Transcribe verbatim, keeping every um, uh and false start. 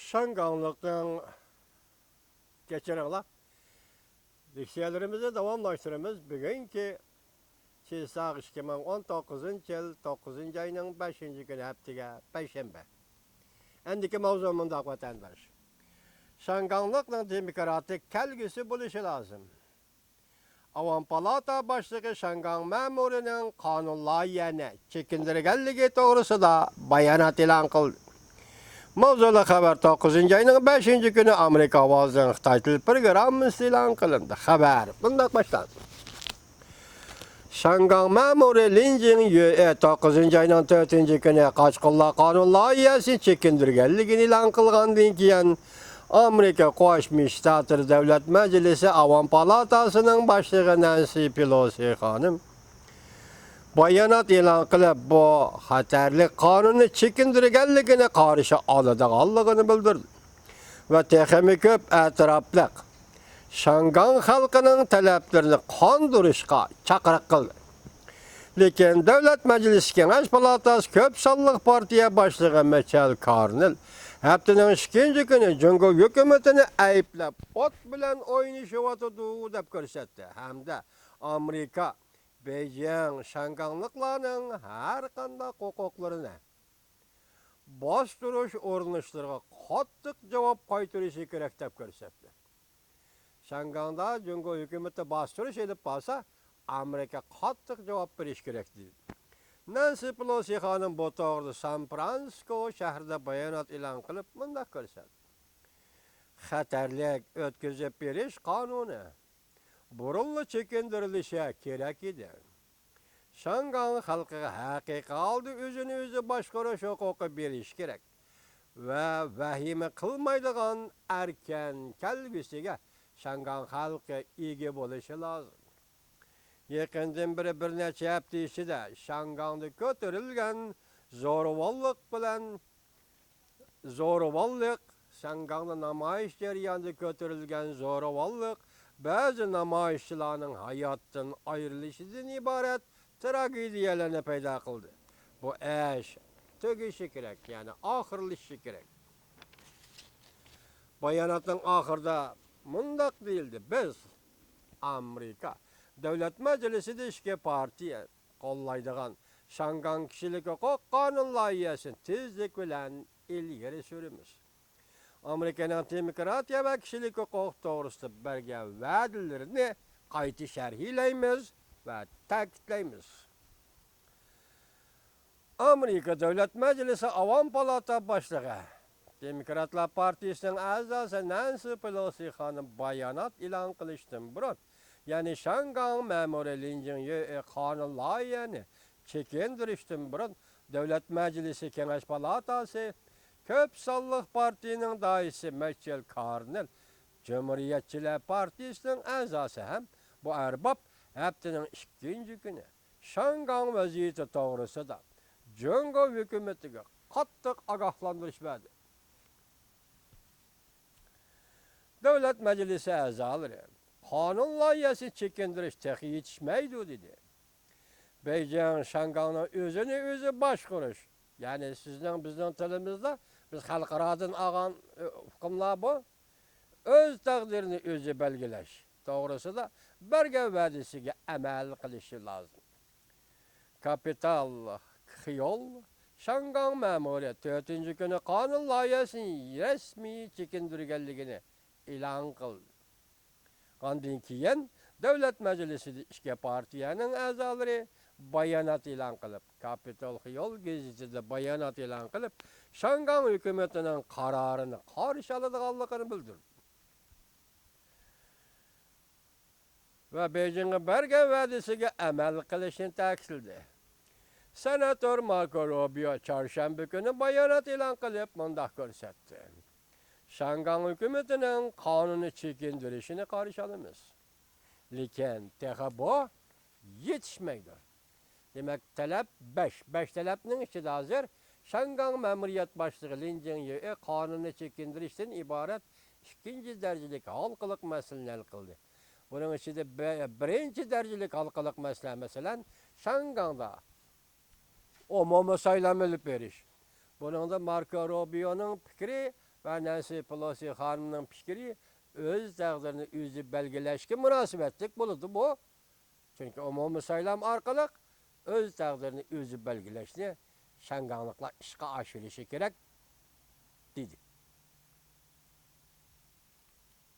شياڭگاڭلىقنىڭ، كەچۈرۈڭلار، لېكسىيەلىرىمىزنى داۋاملاشتۇرىمىز. بۈگۈنكى چىساغ ئىككى مىڭ ئون توققۇزىنچى يىل توققۇزىنچى ئاينىڭ بەشىنچى كۈنى، ھەپتىگە پەيشەنبە. ئەندىكى ماۋزۇ مۇنداق، ۋەتەنداش. شياڭگاڭلىقنىڭ دېموكراتىك كەلگۈسى بولۇشى لازىم. ئاۋام پالاتا باشلىقى شياڭگاڭ مەمۇرىيىنىڭ قانۇن لايىھەنى چېكىندۈرگەنلىكى توغرىسىدا بايانات ئېلان قىلدى. ماۋزۇلۇق خەۋەر توققۇزىنچى ئاينىڭ بەشىنچى كۈنى ئامېرىكا ئاۋازىنىڭ خىتاي تىل پروگراممىسىدا ئېلان قىلىندى. خەۋەر مۇنداق باشلاندى. شياڭگاڭ مەمۇرى لىن جىڭيۈې توققۇزىنچى ئاينىڭ تۆتىنچى كۈنى قاچقۇنلار قانۇن لايىھەسىنى چېكىندۈرگەنلىكىنى ئېلان قىلغاندىن كېيىن، ئامېرىكا قوشما شتاتلىرى دۆلەت مەجلىسى ئاۋام پالاتاسىنىڭ باشلىقى نەنسى پېلوسى خانىم بايانات ئېلان قىلىپ، بۇ خەتەرلىك قانۇننى چېكىندۈرگەنلىكىنى قارشى ئالىدىغانلىقىنى بىلدۈردى ۋە تېخىمۇ كۆپ ئەتراپلىق شياڭگاڭ خەلقىنىڭ تەلەپلىرىنى قاندۇرۇشقا چاقىرىق قىلدى. لېكىن دۆلەت مەجلىسى كېڭەش پالاتاسى كۆپ سانلىق پارتىيە باشلىقى مىچېل كارنېل ھەپتىنىڭ ئىككىنچى كۈنى جۇڭگو ھۆكۈمىتىنى ئەيىبلەپ، ئوت بىلەن ئوينىشىۋاتىدۇ دەپ كۆرسەتتى ھەمدە ئامېرىكا بېيجىڭ شياڭگاڭلىقلارنىڭ ھەر قانداق ھوقۇقلىرىنى باستۇرۇش ئۇرۇنۇشلىرىغا قاتتىق جاۋاب قايتۇرۇشى كېرەك دەپ كۆرسەتتى. شياڭگاڭدا جۇڭگو ھۆكۈمىتى باستۇرۇش ئېلىپ بارسا، ئامېرىكا قاتتىق جاۋاب بېرىشى كېرەك، دېدى. نەنسى پېلوسى خانىم بۇ توغرىدا سان فرانسىسكو شەھىرىدە بايانات ئېلان قىلىپ مۇنداق كۆرسەتتى: خەتەرلىك ئۆتكۈزۈپ بېرىش قانۇنى بۇرۇنلا چېكىندۈرۈلۈشى كېرەك ئىدى. شياڭگاڭ خەلقىگە ھەقىقىي ھالدا ئۆزىنى ئۆزى باشقۇرۇش ھوقۇقى بېرىش كېرەك ۋە ۋەھىمە قىلمايدىغان ئەركىن كەلگۈسىگە شياڭگاڭ خەلقى ئىگە بولۇشى لازىم. يېقىندىن بېرى بىر نەچچە ھەپتە ئىچىدە شياڭگاڭدا كۆتۈرۈلگەن زورىۋاللىق بىلەن زورىۋاللىق، شياڭگاڭدا نامايىش جەريانىدا كۆتۈرۈلگەن زورىۋاللىق، بەزى نامايىشچىلارنىڭ ھاياتتىن ئايرىلىشىدىن ئىبارەت تراگېدىيەلەرنى پەيدا قىلدى. بۇ ئىش تۈگىشى كېرەك، يەنى ئاخىرلىشىشى كېرەك. باياناتنىڭ ئاخىرىدا مۇنداق دېيىلدى: بىز، ئامېرىكا دۆلەت مەجلىسىدە ئىككى پارتىيە قوللايدىغان شياڭگاڭ كىشىلىك ھوقۇق قانۇن لايىھەسىنى تېزلىك بىلەن ئىلگىرى سۈرىمىز. ئامېرىكىنىڭ دېموكراتىيە ۋە كىشىلىك ھوقۇق توغرىسىدا بەرگەن ۋەدىلىرىنى قايتا شەرھلەيمىز ۋە تەكىتلەيمىز. ئامېرىكا دۆلەت مەجلىسى ئاۋام پالاتا باشلىقى، دېموكراتلار پارتىيىسىنىڭ ئەزاسى نەنسى پېلوسى خانىم بايانات ئېلان قىلىشتىن بۇرۇن، يەنى شياڭگاڭ مەمۇرى لىن جىڭيۈې قانۇن لايىھەنى چېكىندۈرۈشتىن بۇرۇن، دۆلەت مەجلىسى كېڭەش پالاتاسى كۆپ سانلىق پارتىيىنىڭ دائىسى مىچېل كارنېل، جۇمھۇرىيەتچىلەر پارتىيىسىنىڭ ئەزاسى ھەم بۇ ئەرباب ھەپتىنىڭ ئىككىنچى كۈنى شياڭگاڭ ۋەزىيىتى توغرىسىدا جۇڭگو ھۆكۈمىتىگە قاتتىق ئاگاھلاندۇرۇش بەردى. دۆلەت مەجلىسى ئەزالىرى، قانۇن لايىھەسىنى چېكىندۈرۈش تېخى يېتىشمەيدۇ، دېدى. بېيجىڭ شياڭگاڭنىڭ ئۆزىنى ئۆزى باشقۇرۇش، يەنى سىزنىڭ، بىزنىڭ تىلىمىزدا بىز خەلقئارادىن ئالغان، ئۇ، ئۇقۇملار بۇ، ئۆز تەقدىرىنى ئۆزى بەلگىلەش توغرىسىدا بەرگەن ۋەدىسىگە ئەمەل قىلىشى لازىم. كاپىتال خىيول شياڭگاڭ مەمۇرىيەت تۆتىنچى كۈنى قانۇن لايىھەسىنى رەسمىي چېكىندۈرگەنلىكىنى ئېلان قىلدى. ئاندىن كېيىن دۆلەت مەجلىسىدە ئىككى پارتىيەنىڭ ئەزالىرى بايانات ئېلان قىلىپ، كاپىتال خىيول گېزىتىدە بايانات ئېلان قىلىپ، شياڭگاڭ ھۆكۈمىتىنىڭ قارارىنى قارشى ئالىدىغانلىقىنى بىلدۈردى ۋە بېيجىڭغا بەرگەن ۋەدىسىگە ئەمەل قىلىشنى تەكىتلىدى. سېناتور ماركو روبىيو چارشەنبە كۈنى بايانات ئېلان قىلىپ مۇنداق كۆرسەتتى: شياڭگاڭ ھۆكۈمىتىنىڭ قانۇننى چېكىندۈرۈشىنى قارشى ئالىمىز. لېكىن تېخى بۇ يېتىشمەيدۇ. دېمەك، تەلەپ بەش، بەش تەلەپنىڭ ئىچىدە ھازىر شياڭگاڭ مەمۇرىيەت باشلىقى لىن جىڭيۈې قانۇننى چېكىندۈرۈشتىن ئىبارەت ئىككىنچى دەرىجىلىك ھالقىلىق مەسىلىنى ھەل قىلدى. بۇنىڭ ئىچىدە بە-، بىرىنچى دەرىجىلىك ھالقىلىق مەسىلە، مەسىلەن، شياڭگاڭدا ئومۇمىي سايلام ئېلىپ بېرىش. بۇنىڭدا ماركو روبىيونىڭ پىكرى نەنسى پېلوسى خانىمنىڭ پىكرى ئۆز تەقدىرىنى ئۆزى بەلگىلەشكە مۇناسىۋەتلىك بولىدۇ بۇ. چۈنكى ئومۇمىي سايلام ئارقىلىق ئۆز تەقدىرىنى ئۆزى بەلگىلەشنى شياڭگاڭلىقلار ئىشقا ئاشۇرۇشى كېرەك، دېدى.